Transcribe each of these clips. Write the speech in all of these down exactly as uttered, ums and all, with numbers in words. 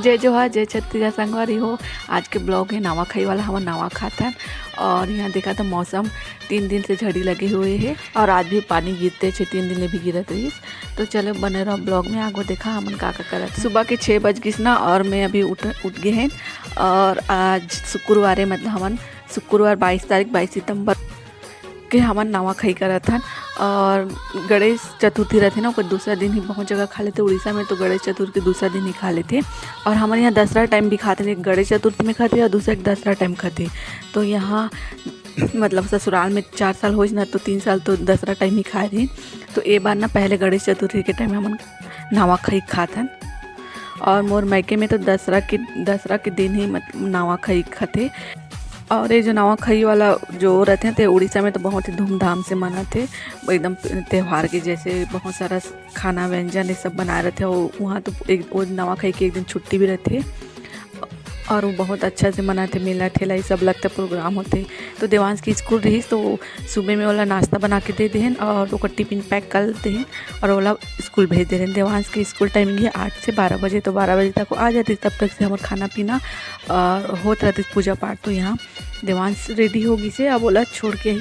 जय जोहार, जय छत्तीसगढ़ संगवारी हो। आज के vlog हे नवाखाई वाला, हमन नवा खाथन। और यहाँ देखा तो मौसम तीन दिन से झड़ी लगे हुए हे और आज भी पानी गिरते छे, तीन दिन ले भी गिरत रहिस। तो चलो बने रहो vlog में, आगो देखा हमन का का करत हन। सुबह के छः बज गिस ना और मैं अभी उठ, उठ गे हन। और आज शुक्रवार हे, मतलब हमन शुक्रवार बाईस तारीख, बाईस सितंबर के हमन नवाखाई करत हन। और गणेश चतुर्थी रहिथे ना, ओकर दूसरा दिन ही बहुत जगह खा लेथे। उड़ीसा में तो गणेश चतुर्थी के दूसरा दिन ही खा लेथे। और हमन यहाँ दसरा time भी खाथे, एक गणेश चतुर्थी में खाथे और दूसरा एक दसरा time खाथे। तो यहाँ मतलब ससुराल में चार साल होइस ना, तो तीन साल तो दसरा time ही खाए रहे। तो ए बार ना पहले गणेश चतुर्थी के time हमन नवाखाई खाथन। और मोर मायके में तो दसरा के, दसरा के दिन ही मत-, नवाखाई खाथे। और ये जो नवाखाई वाला जो रहिथे, ते उड़ीसा में तो बहुत ही धूमधाम से मनाथे, एकदम त्यौहार के जैसे बहुत सारा खाना व्यंजन ये सब बनाए रहिथे। और वहाँ तो एक, वो नवाखाई के एक दिन छुट्टी भी रहिथे और वो बहुत अच्छा से मनाथे, मेला ठेला ये सब लगथे, program होथे। तो देवांश के स्कूल रहिस, तो सुबह में ओला नाश्ता बना के दे देहन और ओकर टिफिन pack कर देहन और ओला स्कूल भेज दे रहे। देवांश के स्कूल timing है आठ से बारह बजे, तो बारह बजे तक वो आ जाती, तब तक से हमार खाना पीना और होत रहती पूजा पाठ। तो यहाँ देवांश ready हो गई से, अब ओला छोड़ के ही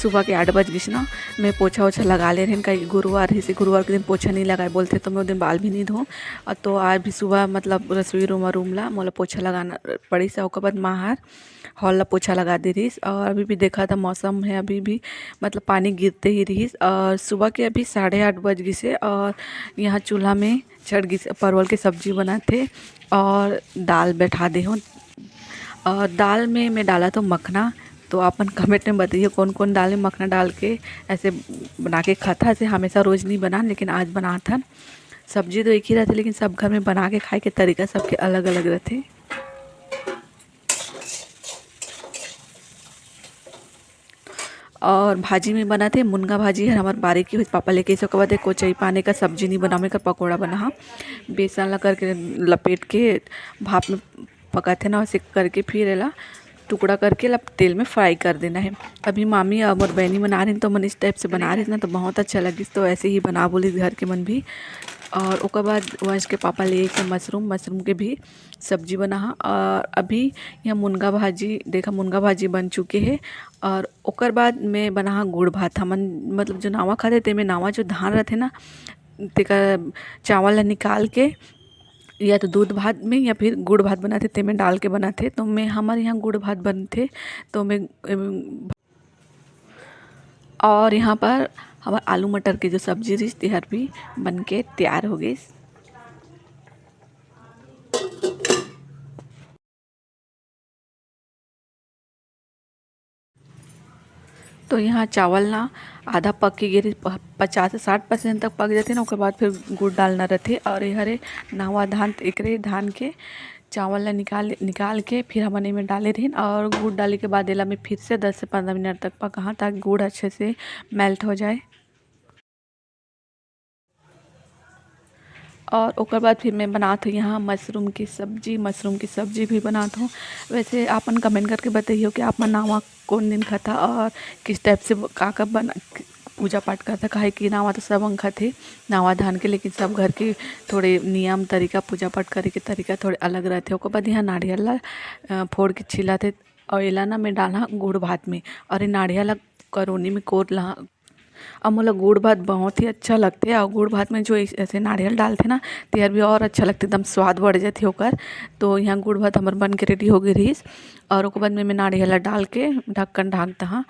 सुबह के आठ बज गिस ना, मैं पोछा ओछा लगा ले रहेन, काहे गुरुवार ही से, गुरुवार के दिन पोछा नहीं लगाए बोलते, तो मैं वो दिन बाल भी नहीं धो। और तो आज भी सुबह मतलब रसोई room और room ला मोला पोछा लगाना पड़िस। ओकर बाद माहर hall ला पोछा लगा दे रहिस। और अभी भी देखा था मौसम है, अभी भी मतलब पानी गिरते ही रहिस। और सुबह के अभी साढ़े आठ बज गिस हे और यहाँ चूल्हा में चढ़ गिस, परवल के सब्जी बनाथे और दाल बैठा दे हो। और दाल में मैं डाला तो मखना, तो आप मन comment में बताइए कौन कौन दाल में मखना डाल के ऐसे बना के खाता। ऐसे हमेशा रोज नहीं बना, लेकिन आज बनाथन। सब्जी तो एक ही रहथे, लेकिन सब घर में बना के खाए के तरीका सबके अलग अलग रहथे। और भाजी में बनाथे मुनगा भाजी, हर हमार बारी के होइस, पापा लेके आइस। ओकर बाद एक कोचई पाने का सब्जी नहीं बनावे, एकर पकौड़ा बना हा। बेसन ला करके लपेट के भाप में पकाथे ना, वैसे करके फिर एला टुकड़ा करके ला तेल में fry कर देना है। अभी मामी और मोर बहनी बना रही, तो मन इस type से बना रही ना, तो बहुत अच्छा लगिस, तो ऐसे ही बना बोली घर के मन भी। और ओकर बाद वंश के पापा ले के mushroom, mushroom के भी सब्जी बना हा। और अभी यहाँ मुनगा भाजी, देखा मुनगा भाजी बन चुके है। और ओकर बाद में बना हा गुड़ भात। हमन मतलब जो नावा खाथे, तेमे नावा जो धान रहथे ना, तेकर चावल ला निकाल के या तो दूध भात में या फिर गुड़ भात बनाथे, तेमे डाल के बनाथे। तो मैं, हमारे यहाँ गुड़ भात बनथे, तो मैं, एम, और यहाँ पर हमार आलू मटर के जो सब्जी रहिस, तेहर भी बन के तैयार हो गइस। तो यहाँ चावल ना आधा पक के गिरे, प-, पचास से साठ percent तक पक जाथे ना, ओकर बाद फिर गुड़ डालना रहथे। और ये हरे नावा धान, तो एकरे धान के चावल ला निकाल, निकाल के फिर हमन एमे डाले रहिन और गुड़ डाले के बाद एला मैं फिर से दस से पन्द्रह मिनट तक पकाहा, ताकि गुड़ अच्छे से melt हो जाए। और ओकर बाद फिर मैं बनात हूँ यहाँ mushroom की सब्जी। Mushroom की सब्जी भी बनात हूँ। वैसे आपन comment करके बताइयो कि आप मन नावा कौन दिन खाता और किस type से का का बना, पूजा पाठ करता, काहे कि नावा तो सब मन खाथे नावा धान के, लेकिन सब घर के थोड़े नियम तरीका, पूजा पाठ करे के तरीका थोड़े अलग रहथे। ओकर बाद यहाँ नारियल ला, अ, फोड़ के छिलाथे और एला ना मैं डालहा गुड़ भात में और ये नारियल ला करोनी में कोर ला। अब मोला गुड़ भात बहुत ही अच्छा लगथे और गुड़ भात में जो ऐस-, ऐसे नारियल डालथे ना, तेहर भी और अच्छा लगथे, एकदम स्वाद बढ़ जाथे ओकर। तो यहाँ गुड़ भात हमर बन के ready हो गए रहिस और ओकर बाद में मैं नारियल ला डाल के ढक्कन ढाक दहा।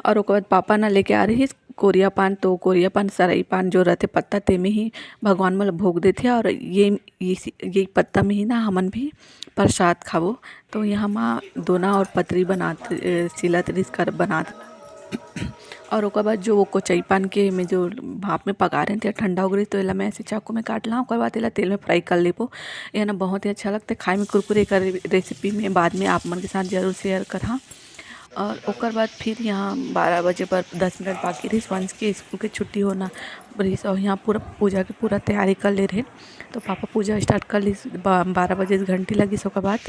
और ओकर बाद पापा ना लेके आ रहिस कोरिया पान, तो कोरिया पान, सरई पान जो रहथे पत्ता, तेमे ही भगवान मन ल भोग देथे। और ये, ये, यही पत्ता में ही ना हमन भी प्रसाद खाबो। तो यहाँ माँ दोना और पतरी बनात, ए, सिलत रिस कर बनात। और ओकर बाद जो वो कोचई पान के में जो भाप में पका रहे थे, ठंडा हो गई, तो एला मैं ऐसे चाकू में काट ला, ओकर बाद एला तेल में fry कर लेबो। ये ना बहुत ही अच्छा लगता है खाए में, कुरकुरे। एकर recipe में बाद में आप मन के साथ जरूर share करहा। और ओकर बाद फिर यहाँ बारह बजे पर दस मिनट बाकी रहिस, वंश के स्कूल के छुट्टी होना रहिस, और यहाँ पूरा पूजा के पूरा तैयारी कर ले रहे। तो पापा पूजा start कर लिस, बा-, बारह बजे से घंटी लगिस, ओकर बाद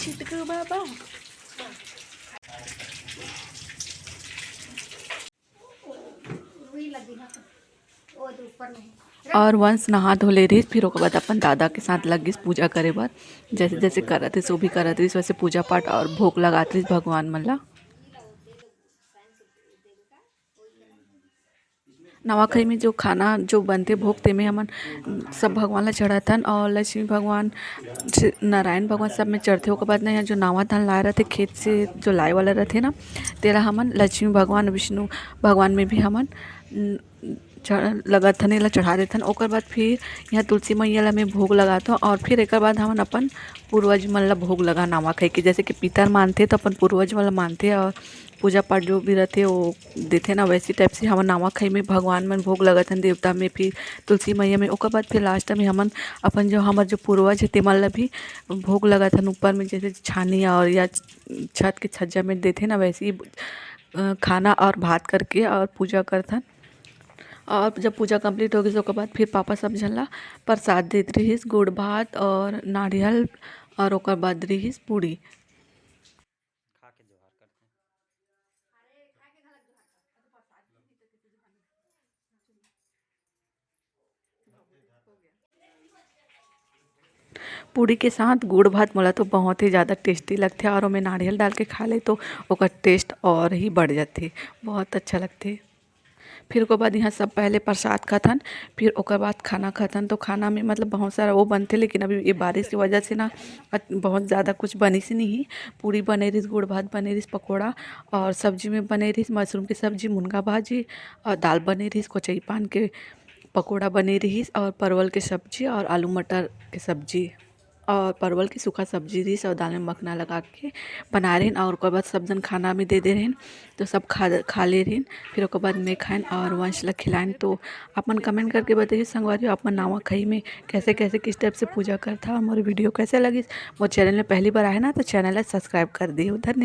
छिटकू बाबा। रुई लगी है तो, वो तो ऊपर नहीं। और वंश नहा धो ले रहिस, फिर ओकर बाद अपन दादा के साथ लग गिस पूजा करे बर। जैसे जैसे करत रहिस, वो भी करत रहिस, वैसे पूजा पाठ और भोग लगात रहिस भगवान मन ला। नवाखाई में जो खाना जो बनथे भोग, तेमे हमन सब भगवान ला चढ़ाथन और लक्ष्मी भगवान, श्री नारायण भगवान सब में चढ़थे। ओकर बाद ना, यहाँ जो नावा धान लाए रहथे खेत से, जो लाए वाला रहथे ना, तेला हमन लक्ष्मी भगवान, विष्णु भगवान में भी हमन, उम, चढ़-, लगाथन, एला चढ़ा देथन। ओकर बाद फिर यहाँ तुलसी मैया ला मैं भोग लगाथों और फिर एकर बाद हमन अपन पूर्वज मन ला भोग लगा नवाखाई के, जैसे कि पितर मानथे तो अपन पूर्वज मन ला मानथे और पूजा पाठ जो भी रहथे वो देथे ना, वैसी टाइप से हमन नवाखाई में भगवान मन भोग लगाथन, देवता में, फिर तुलसी मैया में। ओकर बाद फिर लास्ट में हमन अपन जो हमर जो पूर्वज हे तेमन ला भी भोग लगाथन ऊपर में, जैसे छानी और या छत के छज्जा में देथे ना, वैसे ही, अ, खाना और भात करके और पूजा करथन। और जब पूजा कंप्लीट हो गई, ओकर बाद फिर पापा सब झन ला प्रसाद देत रिहिस, गुड़ भात और नारियल, और ओकर बाद रिहिस पूड़ी। खा के जोहार करथे। पूड़ी के साथ गुड़ भात मोला तो बहुत ही ज़्यादा टेस्टी लगथे, और ओमे नारियल डाल के खा ले तो ओकर टेस्ट और ही बढ़ जाथे, बहुत अच्छा लगथे। फिर ओकर बाद यहाँ सब पहले प्रसाद खाथन, फिर ओकर बाद खाना खाथन। तो खाना में मतलब बहुत सारा वो बनथे, लेकिन अभी ये बारिश की वजह से ना अत-, बहुत ज़्यादा कुछ बनिस नहीं। पूड़ी बने रहिस, गुड़ भात बने रहिस, पकौड़ा और सब्जी में बने रहिस मशरूम के सब्जी, मुनगा भाजी और दाल बने रहिस, कोचई पान के पकौड़ा बने रहिस और परवल के सब्जी और आलू मटर के सब्जी और परवल के सूखा सब्जी रहिस और दाल में मखना लगा के बनाए रहिन और ओकर बाद सब जन खाना भी दे दे रहिन, तो सब खा, खा ले रहिन। फिर ओकर बाद मैं खाएन और वंश ला खिलाएन। तो आप मन कमेंट करके बताइए संगवारी, आप मन नवाखाई में कैसे कैसे किस टाइप से पूजा करथा। मोर वीडियो कैसे लगिस, मोर चैनल में पहली बार आए ना तो चैनल ला सब्सक्राइब कर दियो। धन्यवाद।